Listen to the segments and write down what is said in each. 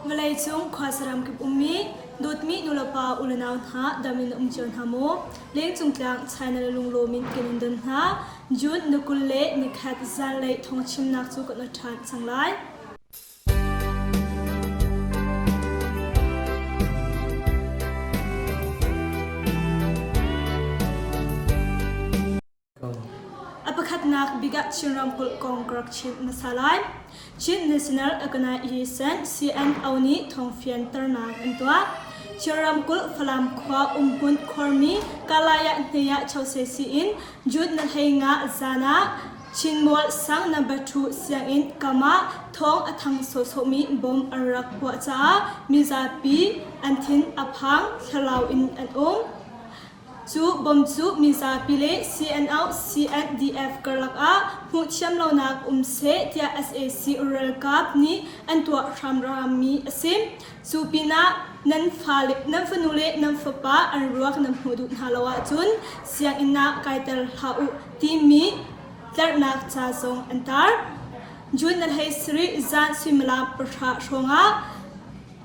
Vawleicung khuasaram kip ummi dawtmi nulepa ulenau hna dam in um cio hna maw? Lengcung tlang China le lunglawm in kan in don hna. June ni 21 zanlei thawngchimnak cu kan ot ṭhan cang lai. A pakhatnak bik ah Chin ramkulh kong ka rak chim hmasa lai. Chin National Organization CNO nih thawngfianternak an tuah. Chin ramkulh Falam khua umhmun khuarmi Kalaya Hneyah Chosesi in June na 15 zan ah Chinmual sang number 2 sianginn kam ah thawng a thang sawhsawhmi bomb an rak puah caah mizapi an thin a phang, thlarau in an um. Cu bomb cu mizapi le CNO, CNDF karlak ah hmuhthiam lonak um seh tiah sac ralkap nih an tuah hramhrammi a si. Cu pinah nan fale, nan fanu le nan fapa an ruak nan hmuh duh hna lo ahcun sianginn ah kaiter hlah u timi tlerhnak ca zong an tar. June na 17 zan suimilam 9 hrawngah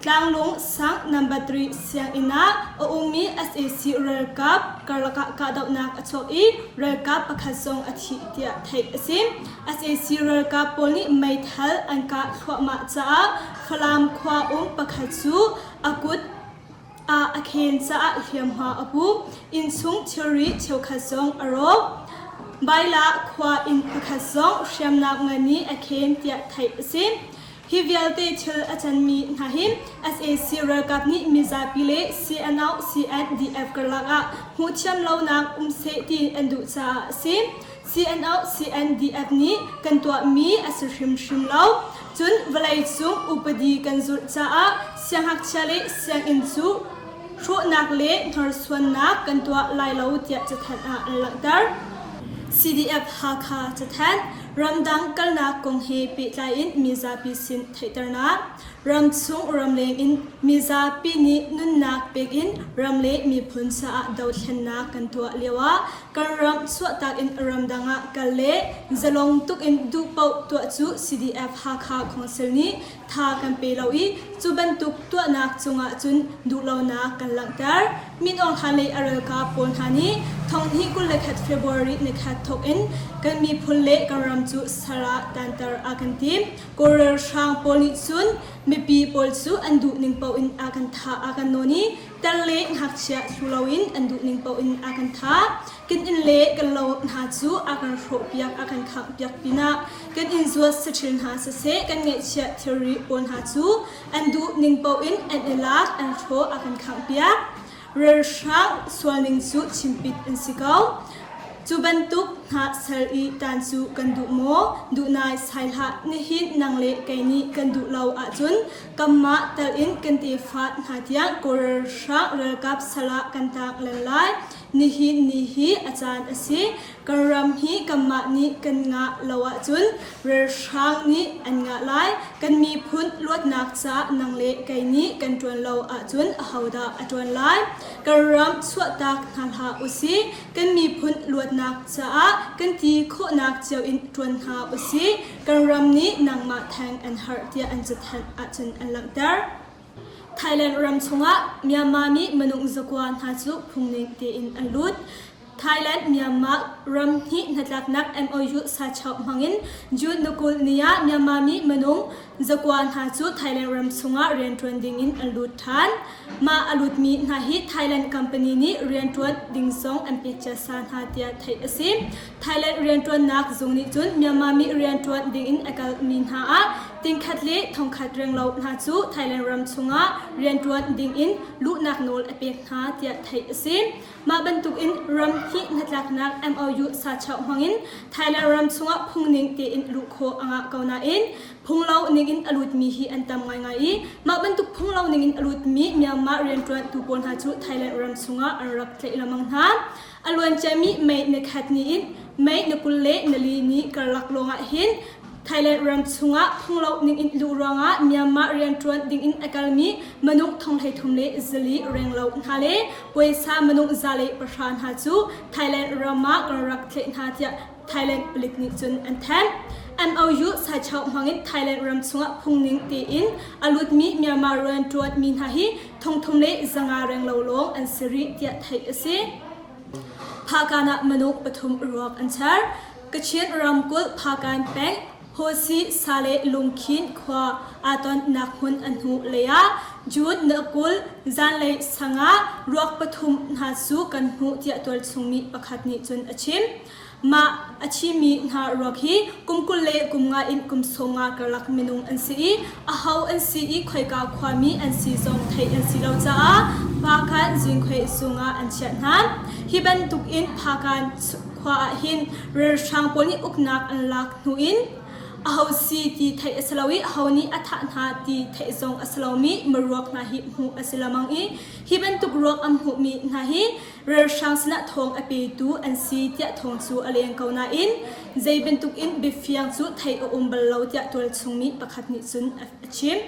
Tlanglung sang number 3 sianginn ah a ummi sac ralkap karlak ah kahdohnak a chuak i ralkap pakhat zong a thi tiah theih a si. Sac ralkap pawl nih meithal an kah thluahmah caah Falam khua um pakhat cu a kut ah a khen caah hliamhma a pu. Innchung thilri cheukhat zong a rawk. Baila khua inn pakhat zong hriamnam ngan nih a khen tiah theih a si. Hi vialte thil a canmi hna hi sac ralkap nih mizapi le CNO, CNDF karlak ah hmuhthiam lonak um seh ti an duh caah a si. CNO, CNDF nih kan tuahmi a si hrimhrim lo. Cun vawleicung upadi kan zulh caah siangngakchia le sianginn cu hrawhnak le hnorsuannak kan tuah lai lo tiah cathanh ah an langhter. CDF Hakha cathanh ramdang kalnak kong he pehtlai in mizapi sin theihternak ramchung ramleng in mizapi nih nunnak pek in ram le miphun caah dothlennak kan tuah lio ah kan ram chuahtak in ramdang ah kal le zalong tuk in duh paoh tuah cu CDF Hakha Council nih tha kan pe lo i cu bantuk tuahnak cungah cun duhlonak kan langhter. Min Aung Hlaing le a ralkap pawl hna nih thonghnih 21 February nikhat thawk in kan miphun le kan ram cu sal ah tanter a kan tim. Kawl ralhrang pawl nih cun mipi pawl cu an duh ning paoh in a kan thah a kan nawn i tar le ngakchia thlu loin an duh ning paoh in a kan thah. Kan inn le kan lo hna cu a kan hrawhpiak a kan khanghpiak pinah kan inn zuat saṭhil hna siseh kan ngeihchiah thilri pawl hna cu an duh ning paoh in an i lak an hrawh a kan khanghpiak. Ralhrang sualning cu chimpit an si ko. Cu bantuk hna sal i tan cu kan duh maw? Duh nai sai hlah. Nihin nang le kei nih kan duh lo ahcun kanmah tal in kan tefa hna tiang Kawl ralhrang ralkap sal ah kan tang len lai. Nihin ni hi a caan a si. Kan ram hi kanmah nih kan ngah lo ahcun ralhrang nih an ngah lai. Kan miphun luatnak caah nang le kei nih kan ṭuan lo ahcun ahodah a ṭuan lai? Kan ram chuahtak hna hlah usih. Kan miphun luatnak caah kan ti khawhnak cio in ṭuan hna usih. Kan ram nih nangmah theng an harh tiah an cathanh ahcun an langhter. Thailand ram chungah Myanmar mi minung zakua hna cu phungning tein an lut. Thailand Myanmar ram hnih hnatlaknak MOU sachoh hmangin June ni 20 ni ah Myanmar mi minung zakua hna cu Thailand ram chungah rianṭuan dingin an lut ṭhan. Mah a lutmi hna hi Thailand company nih rianṭuan ding zong an pek ciasa hna tiah theih a si. Thailand rianṭuannak zung nih cun Myanmar mi rianṭuan dingin a kalmi hna ah tingkhat le thongkhat renglo hna cu Thailand ram chungah rianṭuan dingin luhnak nawl a pek hna tiah theih a si. Mah bantukin ram hnih hnatlaknak MOU sachoh hmangin Thailand ram chungah phungning tein luh khawh a ngah ko nain phunglo ningin a lutmi hi an tam ngaingai i mah bantuk phunglo ningin a lutmi Myanmar rianṭuantu pawl hna cu Thailand ram chungah an rak tlaih lengmang hna. A luanciami May ni khat ni in May ni 24 ni karlak lawngah hin Thailand ram chungah phunglo ningin luh ruangah Myanmar rianṭuan dingin a kalmi minung 33 renglo hna le puaisa minung 110 hna cu Thailand ram ah kan rak tlaih hna tiah Thailand palik nih cun an thanh. MOU saichoh hmangin Thailand ram chungah phungning tein a lutmi Myanmar rianṭuanmi hna hi 3500 renglo lawng an si rih tiah theih a si. Phakan ah minung pathum ruak an char. Kachin ramkulh Phakan peng Hosi Sale Lungkhin khua aa tonnak hmun a hnu lei ah June na 20 zanlei sang ah ruak pathum hna cu kan hmuh tiah tualchung mi pakhat nih cun a chim. Mah a thimi hna ruak hi kum 20 le kum nga in kum 15 karlak minung an si i aho an si i khoika khuami an si zong theih an si lo caah Phakan Zingkhui zung ah an chiah hna. Hi bantuk in Phakan khua ah hin ralhrang pawl nih uknak an lak hnu in aho si ti theih a si lo i aho nih a thah hna ti theih zong a si lomi miruak hna hi hmuh a si lengmang i hi bantuk ruak an hmuhmi hna hi Ralhrang sinah thawng a petu an si tiah thawng cu a leng ko nain zei bantuk in biafiang cu theih a um bal lo tiah tualchung mi pakhat nih cun a chim.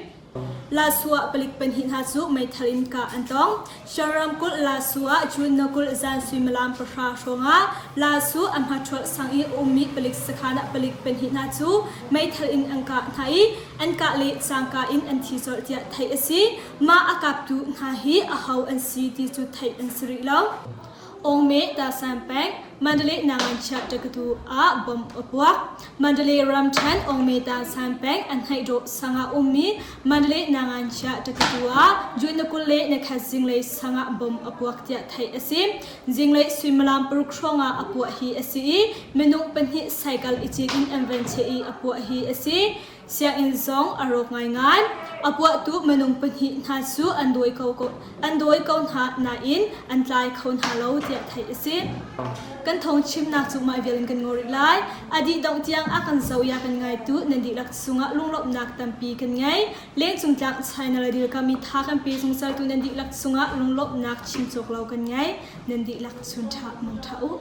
Lasu ah palik pahnih hna cu meithal in kah an tong. Shan ramkulh Lasu ah June na 20 zan suimilam pahra hrawngah Lasu a hmaṭhual sang i a ummi palik sakhan ah palik pahnih hna cu meithal in an kah hna i an kah le cangka in an thi colh tiah theih a si. Mah a kaptu hna hi aho an si ti cu theih an si rih lo. Ongme Tasan peng Mandalay Nanganchia Takatu ah bomb a puak. Mandalay ramṭhen Ongme Tasan peng an hnaih sang ah ummi Mandalay Nanganchia Takatu ah June 21 zinglei sang ah bomb a puak tiah theih a si. Zinglei suimilam paruk hrawng ah a puah hi a si i minung pahnih cycle i cit in an van cheh i a puah hi a si. Sianginn zong a rawk ngaingai. A puahtu minung pahnih hna cu an dawi ko, an dawi ko hna nain an tlai kho hna lo tiah theih a si. Kan thawng chimnak cu mah vial in kan ngol rih lai. A dih dongh tiang a kan zoh ya kan ngaitu nan dihlak cungah lunglawmhnak tampi kan ngei. Lengcung tlang China le dilkami tha kan pe zungzaltu nan dihlak cungah lunglawmhnak chim cawk lo kan ngei. Nan dihlak chun ṭha mang ṭha u.